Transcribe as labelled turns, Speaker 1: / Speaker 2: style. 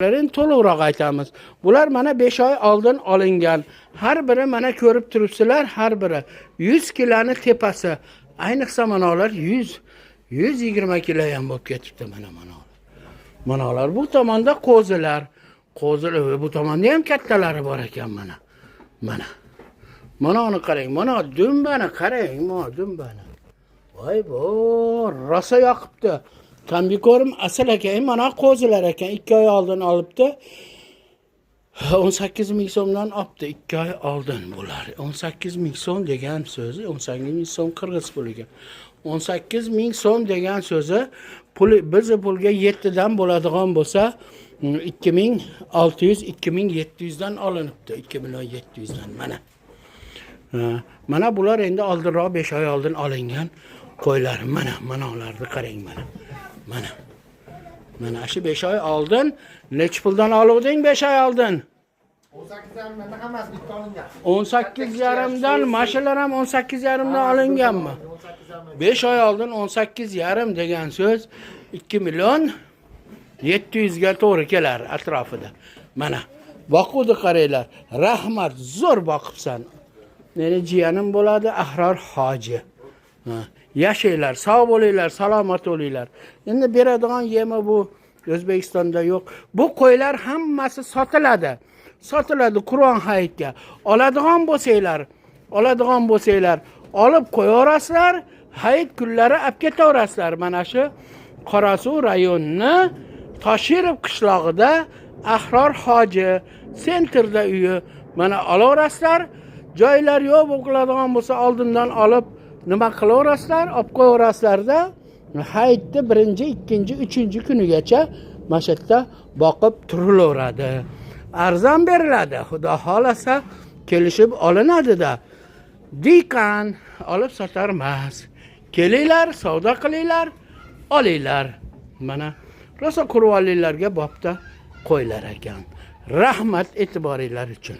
Speaker 1: Endi to'liqroq aytamiz. Bular mana 5 oy oldin olingan. Har biri, mana, ko'rib turibsizlar, har biri 100 kiloni tepasi. Ayniqsa mana ular 100 120 kilo ham bo'lib ketibdi, mana ular. Mana ular, bu tomonda qo'zilar. Qo'zilar bu tomonda ham kattalari bor ekan, mana. Mana. Mana uni qarang, mana dumbani qarang, mana dumbani. Voy bo, rosa yoqibdi. Kombikorm asal ekan, mana qo'zilar ekan, 2 oy oldin olibdi. 18 ming so'mdan olibdi 2 oy oldin bular. 18 ming so'm degan so'zi, 18 ming so'm qirg'iz puliga. 18 ming so'm degan so'zi puli bizni pulga 7 dan bo'ladigan bo'lsa, 2600, 2700 dan olinibdi. 2 million 700 dan mana. Ha, mana bular endi oldinroq, 5 oy oldin olingan qo'ylar. Mana, mana ularni qarang, mana. Mana. Mana shu 5 oy oldin nechi puldan oluvding 5 oy oldin?
Speaker 2: 18,5 dan hammasi bitta olingan.
Speaker 1: 18 yarimdan, mashalar ham 18 yarimdan olinganmi?
Speaker 2: 18,5.
Speaker 1: 5 oy oldin 18 yarim degan so'z 2 million 700 ga to'g'ri kelar atrofida. Mana boquvdi, qaranglar. Rahmat, zo'r boqibsan. Meni jiyanim bo'ladi, Ahror hoji. Ha, yashanglar, sog' bo'linglar, salomat bo'linglar. Endi beradigan yemi bu O'zbekistonda yo'q. Bu qo'ylar hammasi sotiladi. Sotiladi Qur'on hayitga. Oladigan bo'lsanglar, olib qo'yaverasizlar, hayit kunlari olib ketaverasizlar. Mana shu Qorasuv rayonini Toshirov qishlog'ida Ahror hoji sentrda uyi. Mana olaverasizlar. Joylar yo'q bo'lib qoladigan bo'lsa, oldindan olib nima qilaverasizlar, olib qo'yaverasizlarda, hayitni birinchi, ikkinchi, uchinchi kunigacha mana shu yerda boqib turilaveradi. Arzon beriladi, xudo xohlasa, kelishib olinadida. Diyqon olib sotar emas. Kelinglar, savdo qilinglar, olinglar. Mana rosa qurbonliklarga bobda qo'ylar ekan. Rahmat e'tiboringlar uchun.